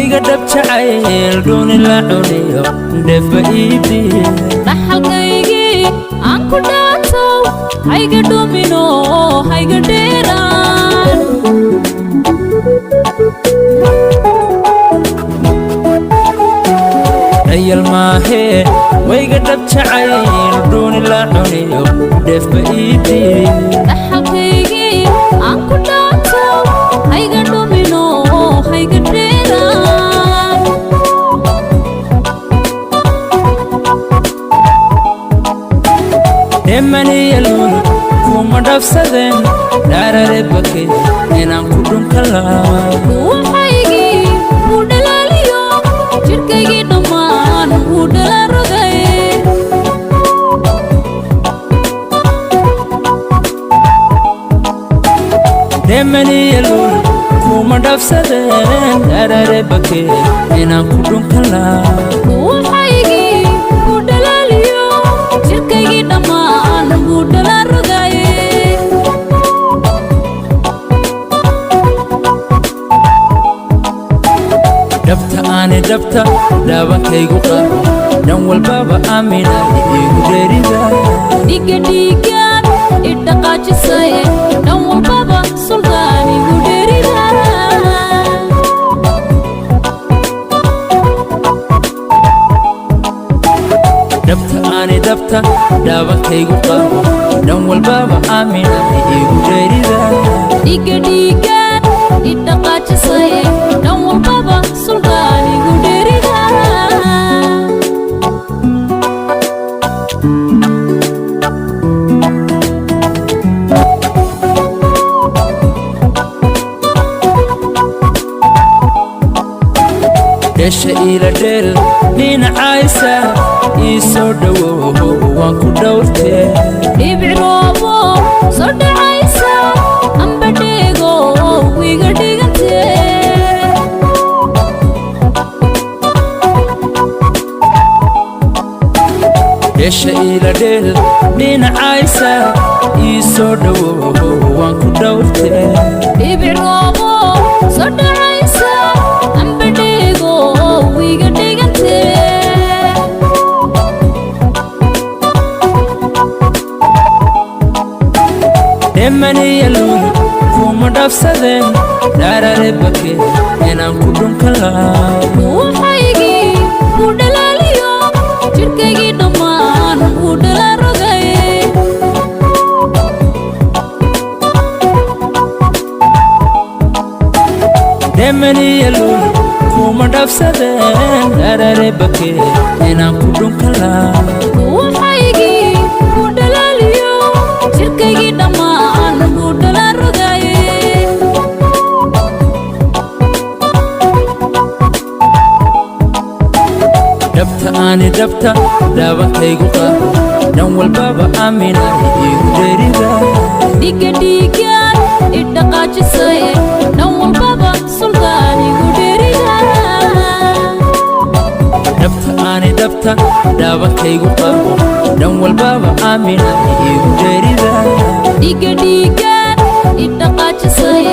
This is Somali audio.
Wayga dhab jacayl dhuuni la cuniyo dheefba iidii. Dhaxalkaygii aan ku dhaato, hayga dhumino, hayga dheeraan. Dhayal maahee, wayga dhab jacayl dhuuni la cuniyo dheefba iidii. Dhaxalkaygii aan ku dhaato, hayga dhumino, hayga dheeraan. Dheemaniya luul kuma dhafsadeen dhaarare bake inaan ku dhunka laa. Waxaygii wuu dhalaaliyo, jidhkaygii dhammaan wuu dhala rogay. Dheemaniya luul kuma dhafsadeen dhaarare bake inaan ku dhunka laa. Waxaygii wuu dhalaaliyo, jidhkaygii dhammaan wuu dhala rogay. Dhabta aani dhabta dhaabankaygu qabo, dhan walbaba aamina iigu dheerida. Dhiga dhiigaan idhaqaajisay, dhan walbaba suldaan igu dheerida. Dhabta aani dhabta dhaabankaygu qabo, dhan walbaba aamina iigu dheerida. Dhiga dhiigaan idhaqaajisay, dhan walbaba suldaan igu dheerida. Dheesha iila dheel dhinacaysa, ii soo dhowow, waan ku dhowrtee. Dhibic roobo soo dhacaysa amba dheego iga dhigantee. Dheesha iila dheel dhinacaysa, ii soo dhowow, waan ku dhowrtee. Dhibic roobo soo dhacaysa amba dheego iga dhigantee. Dheemaniya luul kuma dhafsadeen dhaarare bake inaan ku dhunka laa. Waxaygii wuu dhalaaliyo, jidhkaygii dhammaan wuu dhala rogay. Dheemaniya luul kuma dhafsadeen dhaarare bake inaan ku dhunka laa. Waxaygii wuu dhalaaliyo, jidhkaygii dhammaan wuu dhala rogay. Dhabta aani dhabta dhaabankaygu qabo, dhan walbaba aamina iigu dheerida. Dhiga dhiigaan idhaqaajisay, dhan walbaba suldaan igu dheerida. Dhabta aani dhabta dhaabankaygu qabo, dhan walbaba aamina iigu dheerida. Dhiga dhiigaan idhaqaajisay,